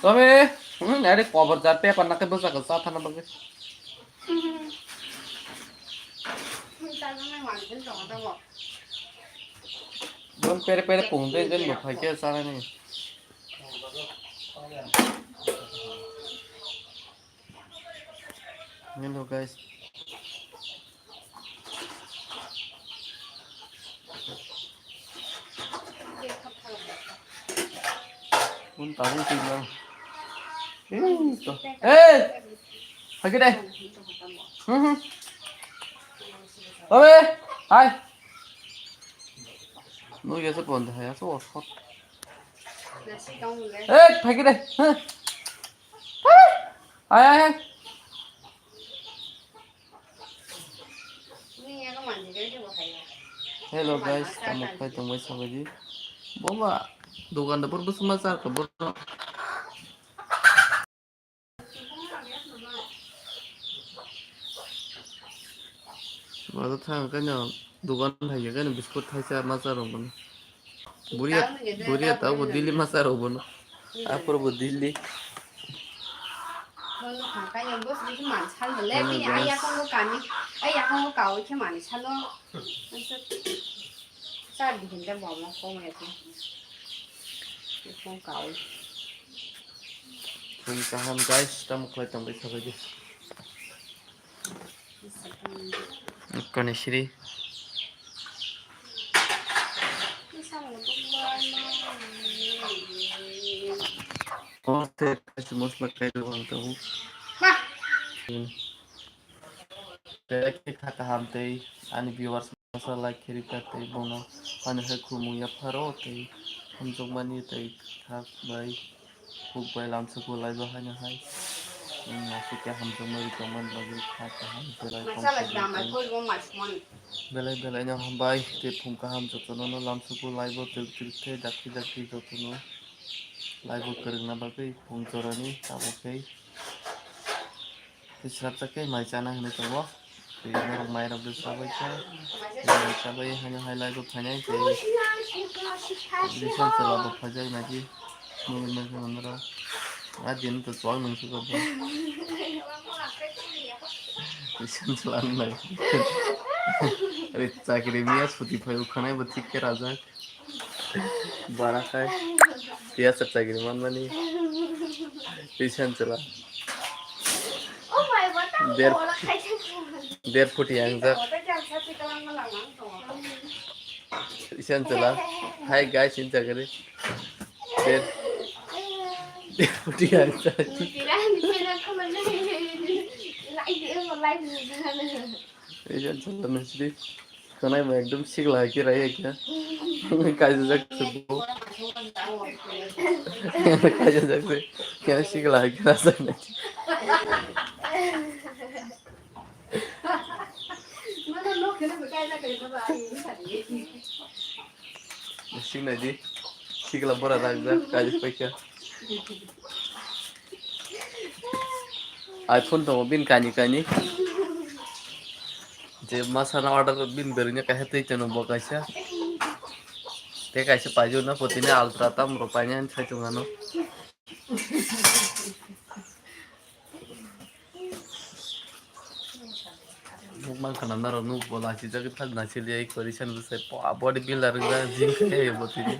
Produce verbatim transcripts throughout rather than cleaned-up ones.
Tome, hmm, are cover jar paper na ke bwsa ka sa thana bagwi. Don pere pere pung den den bo phai ke sa ni. Hello guys. Kun tabung tinggal. Eh, to. Eh, lagi deh. Hmm. Oke, hai. Nu ya se pon hai, ya se osot. Eh, lagi deh. Huh. Hai, hai, hai. Hello guys, tamo khai tongbai sabaidi. Boba, dogan da bor bwswk ma char ka bor. Wada thang kanya dogan hai kanya biskut thaisa ma char rong bono. Buria, buria ta bo Delhi masa rok bono. Apor bo Delhi. Bono thang kanya bos bisi man sal bele. Hello, bini guys. Ayah kong kami, ayah kong kau khe mani salo. Sar di hinda bomo kong ya tu. Kong kau. Phung kaham guys, tamo khlai tongbai sabaidi. Kone siri. Oh, te kaisa mosla kaisa wang tongo. Te khe kha kaham tei ani viewers masa like khe rikha tei bono ani hai khulumung yapharo tei hamjakmani tei kha bai. Huk bai lamsuku laibo haino hai. Wng aswk khe hamjakma ri tongmani bagwi kha kaham belai kongkhe bai tong. Belai belai no hambai tei phung kaham jotono no lamsuku laibo twk twk khe dakti dakti jotono laibo kwrwngna bagwi phung jorani tabuk khe. Tei swrapsa khe mai chana hinwi tongo. Tei norok mairok de chabai kha. Tei mai chabai haino hai live o phainai tei bison chwla bo phaijak nai di. Nugwi mankha norok. A din to chwng nung suko bo. Bison chwla nai. Are chakri miya suti phai ukhanai bo thik khe rajak. Bara khai. Tiya sa chagri manmani. Tisan chwla. Der, der phuti ang jak. Tisan chwla. Hi guys, in chagri. Der. Der phuti ang jak. Tisan chwla nang sidi. Khwnai ma ekdom sikla hai khe rai hai khe. Kaijak se bo. Kaijak se. Khe sikla hai khe rajak nai. Sing nai di. Sikla bora rajak kaijak paikha. iPhone tongo bini kani kani. Je masana order bini berwini kaisa twi tono bo kaisa. Tei kaisa paijak na putini Ultra tam rok paina sai tongano. Nuk mang khana narok nuk bo lachijak thak naisiliya kori san bwsai body builder wngjak gym khe bo tini.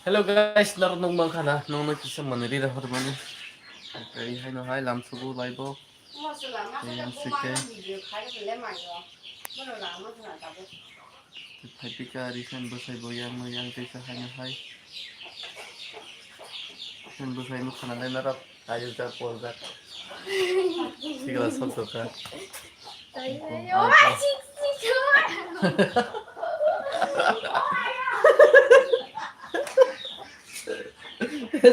Hello guys, narok nung mankha na, nung no kisa manwi rira hormani. Tei haino hai lamsugo laibo. Tei yang sike. Tei phaipika recent bwsai bo yang no yang teisa haino hai. Recent bwsai nukha na le narok. Ayuk jak, pol jak. Sikla sok sok kha.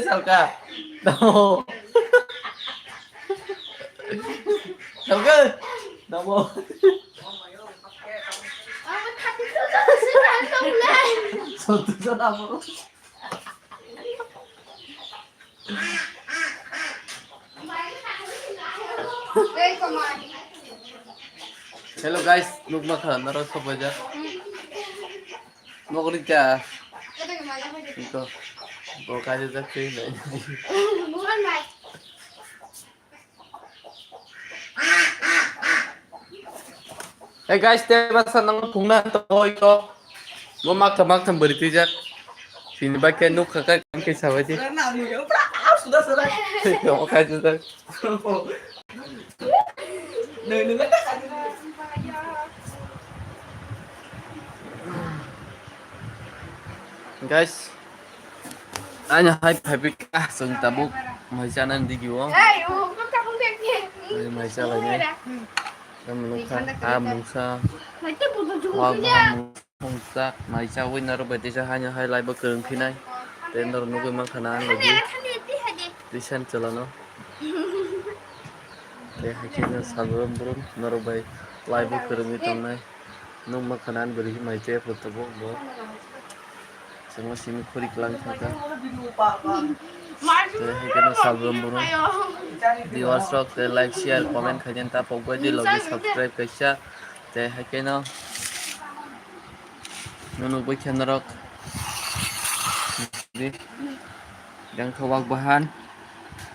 Salka. Tamo. Salka. Tamo. Sotu sana mo. Hello guys, nukma kha naro sopaja. Nokri cha. Ito. Bo kaje jak sei nai. Hey guys, te basa nang phungna to ito. Bo maktham maktham bari twijak. Sini bai khe nuk kha kha kam khe sabai di. Omo kha jujak. Guys, ani hai phaipik ah sung tabuk mai chana digi o. Mai chalai nai. Tam nukha, ah, mungsa. Wa baham mungsa. Mungsa, mai chawi naro bai tisa haino hai live o kwrwng phinai. Tei naro nugwi mankha na ang logi. Tisan chalano. Tei hai khe no salbrum brum naro bai live o kwrwngwi tongnai. Nukma khana ang bwrwi mai tei photo bo bo. Chwngno simi khuri kwlang thangkha. Tei hai kheno salbrum brum. Viewers rok tei like, share, comment khaina ta pokbai di logi subscribe kaisa. Tei hai kheno nunuk bai khe norok. Yang khe wak bahan,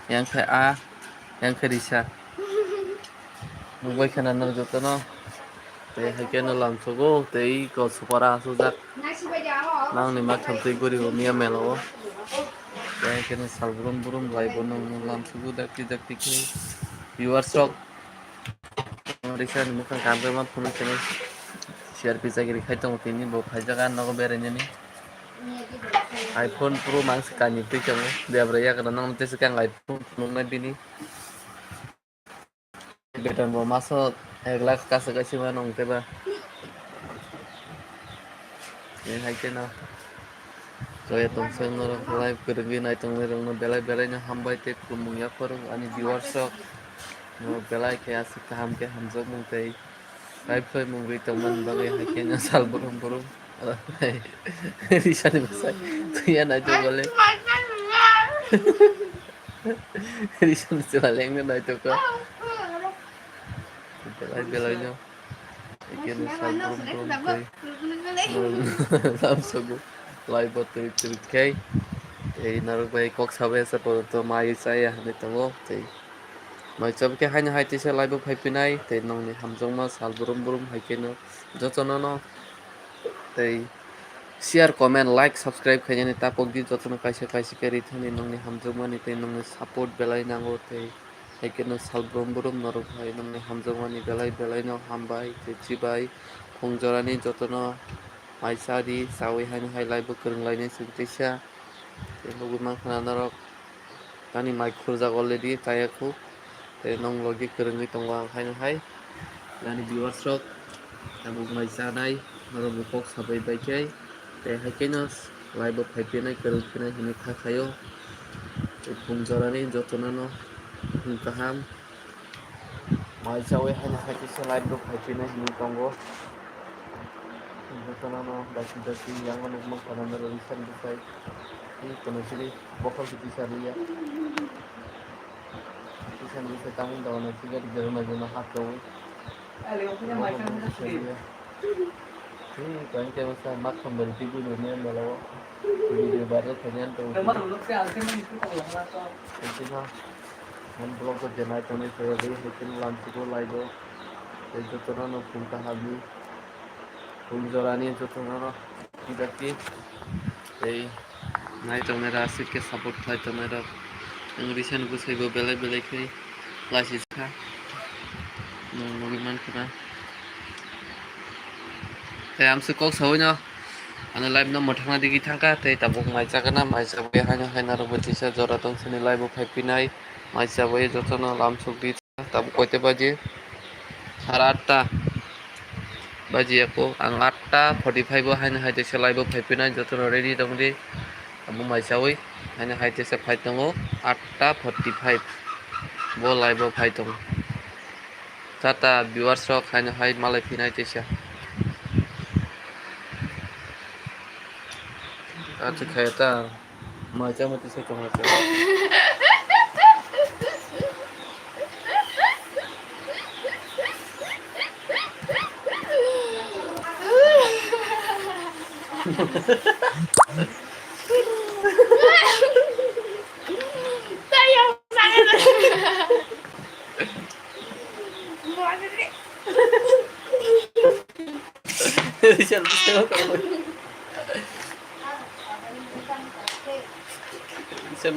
yang khe a, yang khe risa. Nukbai khana nang jotono. Tei hai kheno lamsogo, tei kosopara asujak. Nangni makham tei guribo miya mela o. Tei hai kheno salbrum brum bai bo nang lamsogo dakti dakti khe. Viewers rok. Risa ni mukhang kamkhe ma phunuk kheno. C R P chakiri khai tongo tini bo phaijak a nogo berainani. iPhone Pro Max kani twi tongo. Debra yagra nang tei se kang iPhone phunuknai bini. Beton bo maso ek lakh kasa kasi mano wng tei ba. Tei hai kheno joya tongsa norok live kwrwngwi naitongnai rokno belai belai no hambai tei khulumung yapharo ani viewers rok. Norok belai khe aswk kaham khe hamjakmung tei live khlaimung rwi tongmani bagwi hai kheno sal brum brum. Risani bwsai twiya naitok bole. Risani chwla lengno naitok kha. Belai belai no. Ekeno sal brum brum tei. Lamsogo. Live o twi twi khe. Ei narok bai kok sabai asa poto mai chaya hinwi tongo tei. Mai chaba khe haino hai teisa live o phai phinai tei nongni hamjakma sal brum brum hai kheno jotono no tei share, comment, like, subscribe khainani tapok di jotono kaisa kaisa khe rithani nongni hamjakmani tei nongni support belai nango tei hai kheno sal brum brum norok hai nongni hamjakmani belai belai no hambai tei chibai khung jorani jotono mai cha di chawi haino hai live o kwrwng lainai chwng teisa. Tei nugwi mankha na norok ani mic khurjak already chaya khu. Tei nong logi kwrwngwi tongo ang haino hai ani viewers rok tabuk mai chanai norok bo kok sabai bai khe tei hai kheno live o phai phinai kwrwng phinai hinwi kha khaio. Tei khung jorani jotono no bukhung kaham. Mai chawi haino hai kisa live rok phai phinai hinwi tongo. Jotono no dasi dasi yango nukmang khana naro recent bwsai. Tei kono chini bokhol kiti sa liya. Kisa ni bwsai tamung dawa no ticket gero na gero no hap chawi. Bokhol kiti sa liya. Tei kain khe bwsa mak khambari tei guri rwmani mela o. Video viral khainani tong. Tei kisa. Mon vlog o je nai tongnai se ri hai khe lamsugo live o. Tei jotono no khung kaham ni, khung jora ni jotono no tei nai tongnai rok aswk khe support khlai tongnai rok. Ang recent bwsai bo belai belai khe lachi kha. Nwng nugwi mankha na. Tei amswk kok saui no. Ano live no mwthangna digi thangkha tei tabuk mai chakana mai chabai haino haino rok bo tisa jora tong sini live o phai phinai mai chabai jotono lamsuk di tabuk koite baji sara atta baji eko ang atta forty five o haino hai tisa live o phai phinai jotono ready tong di tabuk mai chaui haino hai tisa phai tongo atta forty five bo live o phai tongo. Tata viewers rok haino hai malai phinai tisa. Achi khaya ta mai chama tisa kama cha. Sen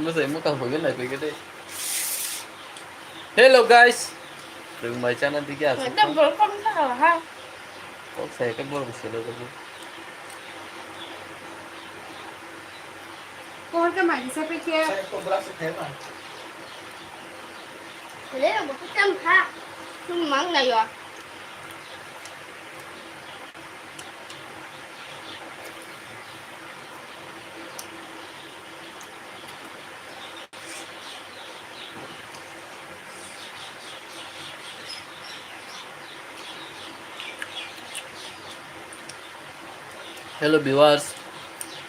bwsai mwkhang hoi nai phaikhe de. Hello guys. Rwngmai chana digi aswk. Ekdom borok kom thaka ha. Kok sai khe borok selo khe. Kok khe mai se phaikhe. Sai to bwrak se thai ma. Le bo khe tam kha. Tum mang na yo. Hello viewers,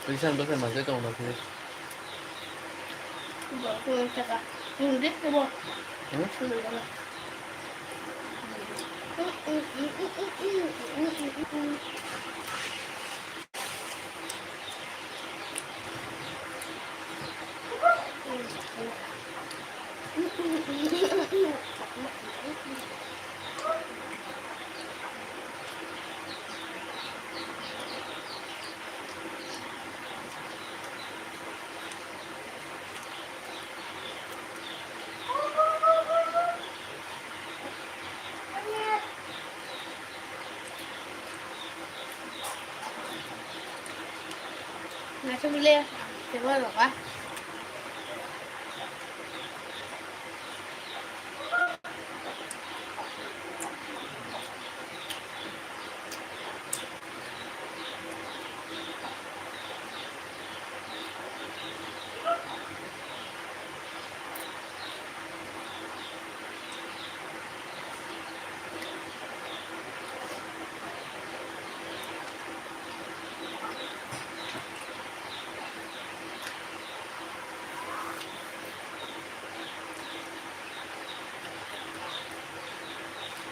Christian bwsai manjak tong na khe? Bo kung taka. Hindi ko bo. Hmm? Naisik le, tebo roga.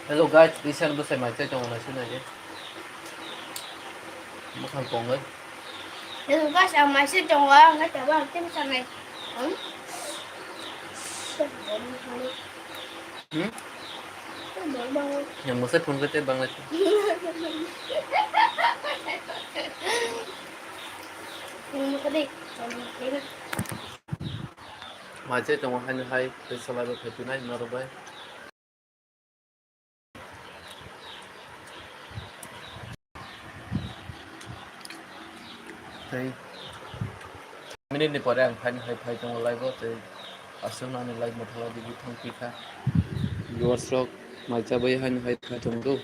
Hello guys, Christian bwsai mai chai tongo naisik naidi. Mwkhang kongwi. Hello guys, ang mai se tongo, ang khe tebo ang tebo sanai. Hmm? Hmm? Yang masa phone kete bang lagi. Yang masa deh. Mai se tongo hai hai, tei salai bo khetu nai norok bai. Tei minute ni pore ang phaini hai phai tongo live o, tei aswk nani live mothola digi thang phi kha. Viewers rok mai cha bai haino hai phai tongo.